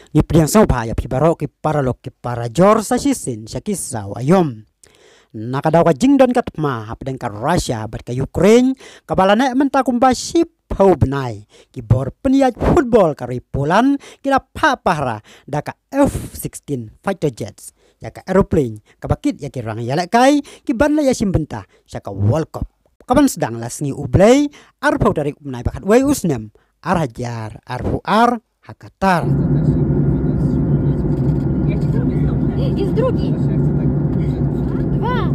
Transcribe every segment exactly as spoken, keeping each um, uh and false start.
Ngi pdiang sngewbha ïa phi baroh ki paralok ki parajor sa shisien sha ki saw aïom. Na ka daw ka jingdon ka thma hapdeng ka Russia bad ka Ukraine, kaba la neh mynta kumba shiphew bnai, ki bor pynïaid football ka ri Poland ki la phah pahara da ka F sixteen fighter jets, ïa ka aeroplane kaba kit ïa ki rang ïalehkai kiban la ïashim bynta sha ka World Cup, kaban sdang la sngi U Blei, arphew tarik u bnai ba khatwei u snem ar hajar arphew ar, ha Qatar. Из других. Два.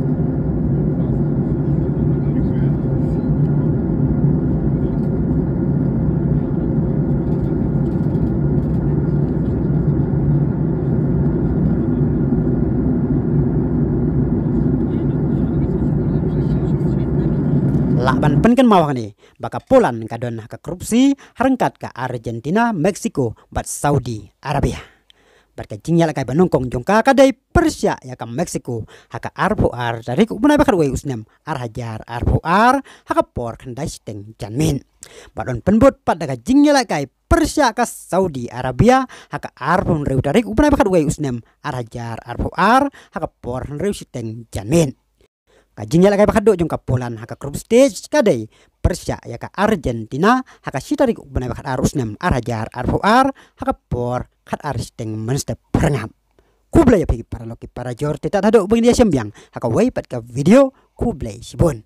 Lah ban pynkynmaw hangne ba ka Poland ka don ha ka group C, ha ryngkat ka Argentina, Mexico bad Saudi Arabia. Bad ka jingïalehkai ba nyngkong jong ka ka dei pyrshah ïa ka Mexico ha ka arphew ar tarik u bnai ba khatwei u snem ar hajar arphew ar, ha ka por khyndai shiteng janmiet. Bad yn pynbud pat da ka jingïalehkai pyrshah ka Saudi Arabia ha ka arphew hynriew tarik u bnai ba khatwei u snem ar hajar arphew ar, ha ka por hynriew shiteng janmiet. Ka jingïalehkai ba khatduh jong ka Poland ha ka group stage ka dei pyrshah ïa ka Argentina ha ka shi tarik u bnai ba khatar u snem ar hajar arphew ar, ha ka por khatar shiteng mynstep phyrngap. Khublei ïa phi ki paralok ki parajor, te tad haduh ban ïashem biang ha kawei pat ka video. Khublei shibun.